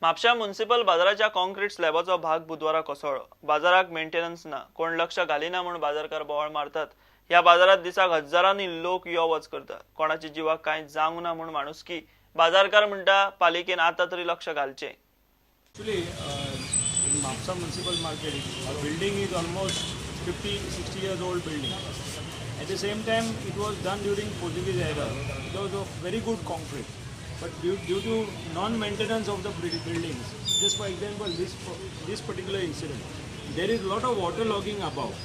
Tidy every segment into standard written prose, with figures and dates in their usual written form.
म्हापशा म्युनिसिपल बाजाराच्या कॉन्क्रीट स्लॅबाचो भाग बुधवारा कोसळ्ळो. बाजाराक मेंटेनन्स ना, कोण लक्ष घालिना म्हूण बाजारकार बोवाळ मारतात. ह्या बाजारात दिसाक हजारांनी लोक यो वच करतात. कोणाच्या जिवाक कांय जावंक ना म्हूण माणुसकी. बाजारकार म्हणटा पालिकेन आतां तरी लक्ष घालचें. Actually, in Mapsa Municipal Market, our building is almost 50, 60 years old building. At the same time, it was done during Portuguese era. It was of very good concrete. But due to non-maintenance of the buildings, just for example, this particular incident, there is a lot of water logging above.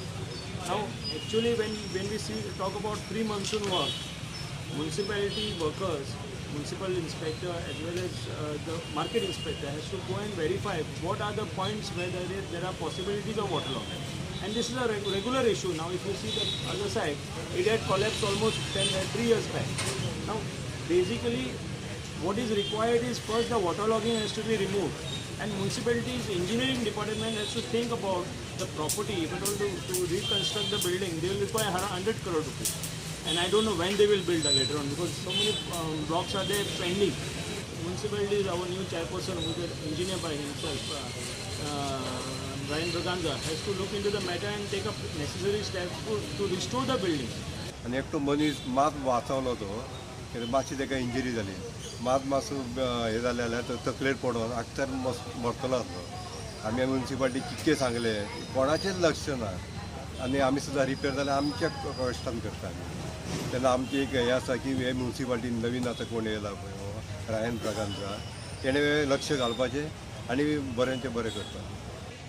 Now, actually, when we talk about pre-monsoon work, municipality workers, municipal inspector as well as the market inspector has to go and verify what are the points where there are possibilities of waterlogging. And this is a regular issue. Now if you see the other side, it had collapsed almost 3 years back. Now basically what is required is first the waterlogging has to be removed, and municipalities engineering department has to think about the property. If at all to reconstruct the building, they will require 100 crore rupees. And I don't know when they will build later on, because so many blocks are there pending. Municipality is our new chairperson, who is an engineer by himself, Brian Braganza, has to look into the matter and take up necessary steps to restore the building. आनी एकटो मनीस मात वाचवलो तो, कित्याक मातशी ताका injury जाली, मात मातसो हें जालें जाल्यार तो तकलेर पडोन आक्तर मरतलो आसलो. आमी म्युनिसिपालिटी कितकें सांगलें, कोणाचेंच लक्ष ना. आनी आमी सुद्दां रिपेर जाल्यार आमच्या कश्टान करता आमी. तेन्ना आमची एक हें आसा की हे म्युनिसिपालिटीन नवीन आतां कोण येयला पळय रायन ब्रागांजा, तेणें लक्ष घालपाचें आनी बऱ्यांचें बरें करपाचें.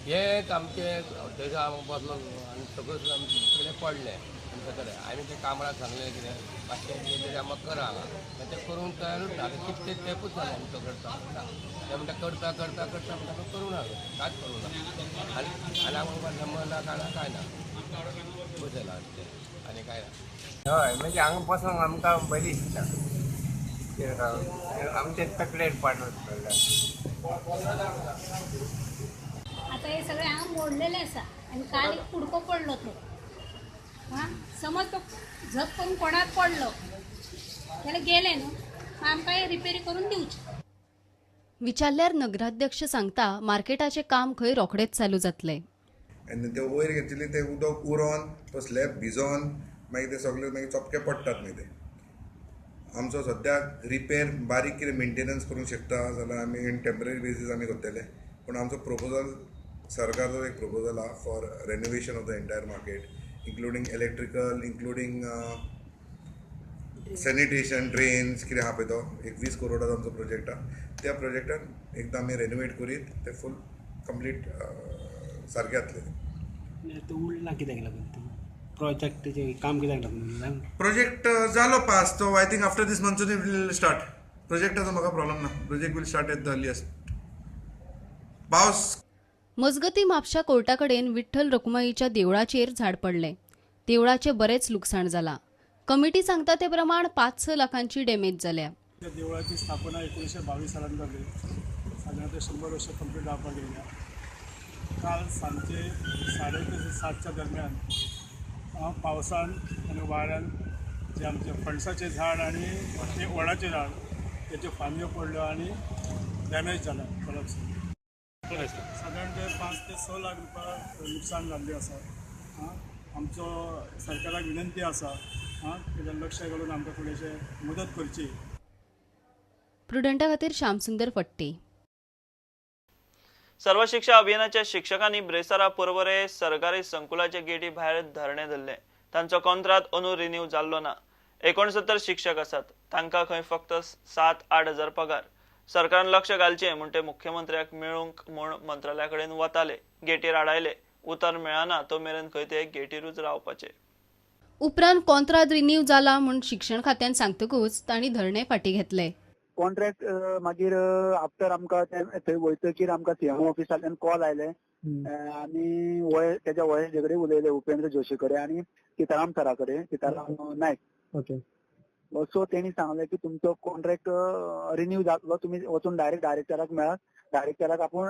हें आमचें थंयसर हांव बसलो आनी सगळें आमचें सगळें पडलें आमच्या कडेन. आमी ते कामराक सांगलें कितें मातशें कितें तरी आमकां करा हांगा, ते करूंक तयारूच ना. आतां कितले तेंपूच जालें आमी तो करता ते म्हणटा करता करता करता म्हणटा करूं ना, कांयच करूं ना. आनी आनी आमकां नंबर ना कांय ना कांय ना, बसयलां तें आनी कांय ना. हय, म्हणजे हांगा बसूंक आमकां बरी दिसता, आमचे तकलेर पाडत पडल्या. आतां हे सगळें हांगा मोडलेलें आसा आनी काल एक कुडको पडलो तो, आं समज तो झप करून कोणाक पडलो जाल्यार गेलें न्हू, आमकां हे रिपेरी करून दिवचें. विचारल्यार नगराध्यक्ष सांगता मार्केटाचें काम खंय रोखडेच चालू जातलें. आनी ते वयर एक्चुली ते उदक उरोन तो स्लॅब भिजोन मागीर ते सगळे मागीर चोपके पडटात. मागीर ते आमचो सद्याक रिपेर बारीक कितें मेंटेनन्स करूंक शकता जाल्यार आमी इन टेम्पररी बेजीस आमी करतले. पूण आमचो प्रोपोजल सरकारचो एक प्रोपोजल आहा for renovation of the entire market, including electrical, including sanitation, drains कितें आहा पळय तो एक 20 करोडाचो आमचो प्रोजेक्ट आहा. त्या प्रोजेक्टान एकदां आमी रेनोवेट करीत ते फूल कंप्लीट सारकें जातलें. उरलां कित्याक लागून प्रोजेक्टाचें काम कित्याक लागून? प्रोजेक्ट जालो पास तो I think after this monsoon it will start. प्रोजेक्टाचो म्हाका प्रॉब्लम ना, project will start at the earliest. पावस. मजगती म्हापशा कोर्टा कडेन विठ्ठल रखुमाईच्या देवळाचेर झाड पडलें. देवळाचें बरेंच लुकसाण जालां. कमिटी सांगता ते प्रमाण 5-6 लाखांची डॅमेज जाल्या. देवळाची स्थापना 1922 सालान जाली, सादारण 100 वर्ष कंप्लीट जावपाक गेल्या. काल सांजचे 7:30 दरम्यान पावसान आनी वाऱ्यान जे आमचे फणसाचें झाड आनी ते वडाचें झाड तेच्यो फांदयो पडल्यो आनी डॅमेज जाला, कोलप्स. सादारण ते 5 ते 6 लाख रुपया नुकसान जाल्लें आसा. आमचो सरकाराक विनंती आसा तेजेर लक्ष घालून आमकां थोडेशें मदत करची. प्रुडंटा खातीर श्यामसुंदर फट्टे. सर्व शिक्षा अभियानाच्या शिक्षकांनी ब्रेसारा पर्वरे सरकारी संकुलाचे गेटी भायर धरणें धरलें. तांचो कॉन्त्रात अंदू रिन्यू जाल्लो ना. 69 शिक्षक आसात, तांकां खंय फक्त 7-8 हजार पगार. सरकारान लक्ष घालचें म्हूण ते मुख्यमंत्र्याक मेळूंक म्हूण मंत्रालया कडेन वताले. गेटीर आडायले, उतर मेळना तो मेरेन खंय ते गेटीरूच रावपाचे. उपरांत कॉन्त्राद रिन्यू जाला म्हूण शिक्षण खात्यान सांगतकूच तांणी धरणें फाटीं घेतलें. कॉन्ट्रॅक्ट मागीर आफ्टर आमकां थंय वयतकीर आमकां सीएमओ ऑफिसांतल्यान कॉल आयले आनी तेज्या वयस कडेन उलयले, उपेंद्र जोशी कडेन आनी सीताराम सरा कडेन, सीताराम नायक. ओके, सो तेणी सांगलें की तुमचो कॉन्ट्रॅक्ट रिन्यू जातलो, तुमी वचून डायरेक्ट डायरेक्टराक मेळात, डायरेक्टराक आपूण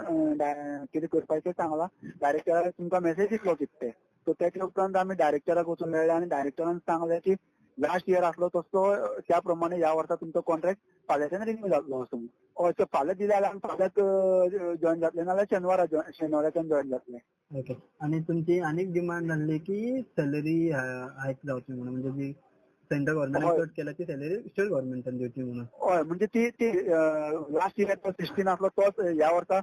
कितें करपाचें सांगलां, डायरेक्टराक तुमकां मेसेज दितलो कितें. सो तेच्या उपरांत आमी डायरेक्टराक वचून मेळ्ळे आनी डायरेक्टरान सांगलें की लास्ट इयर आसलो तसो त्या प्रमाणे ह्या वर्सा तुमचो कॉन्ट्रॅक्ट फाल्यांच्यान रिन्यू जातलो असो. हय, सो फाल्यां दिले जाल्यार आमी फाल्यांच जॉयन जातले, नाजाल्यार शेनवाराच्यान जॉयन जातले. ओके. आनी तुमची आनीक डिमांड आहली की सॅलरी हायक जावची म्हणून, म्हणजे जी सेंट्रल गव्हर्नमेंटान कट केला ती सॅलरी स्टेट गव्हर्नमेंटान दिवची म्हणून. हय, म्हणजे ती ती लास्ट इयर तो 16 आसलो तोच ह्या वर्सा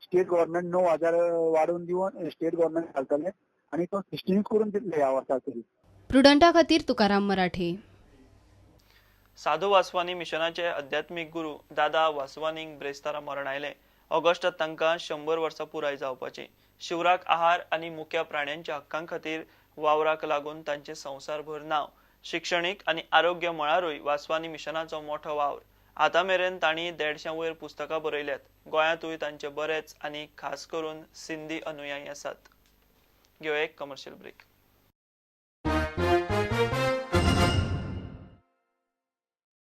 स्टेट गव्हर्नमेंट 9,000 वाडोवन दिवन स्टेट गव्हर्नमेंट घालतले आनी तो 16 करून दितले ह्या वर्सा तरी. प्रुडंटा खातीर तुकाराम मराठे. साधू वासवानी मिशनाचे अध्यात्मीक गुरू दादा वासवानीक ब्रेस्तारा मरण आयलें. ऑगस्टात तांकां 100 वर्सां पुराय जावपाची. शिवराक आहार आनी मुख्या प्राण्यांच्या हक्कां खातीर वावराक लागून तांचे संवसारभर नांव. शिक्षणीक आनी आरोग्य मळारूय वासवानी मिशनाचो मोठो वावर. आतां मेरेन तांणी 150 वयर पुस्तकां बरयल्यात. गोंयांतूय तांचे बरेच आनी खास करून सिंधी अनुयायी आसात. घेवया एक कमर्शियल ब्रेक.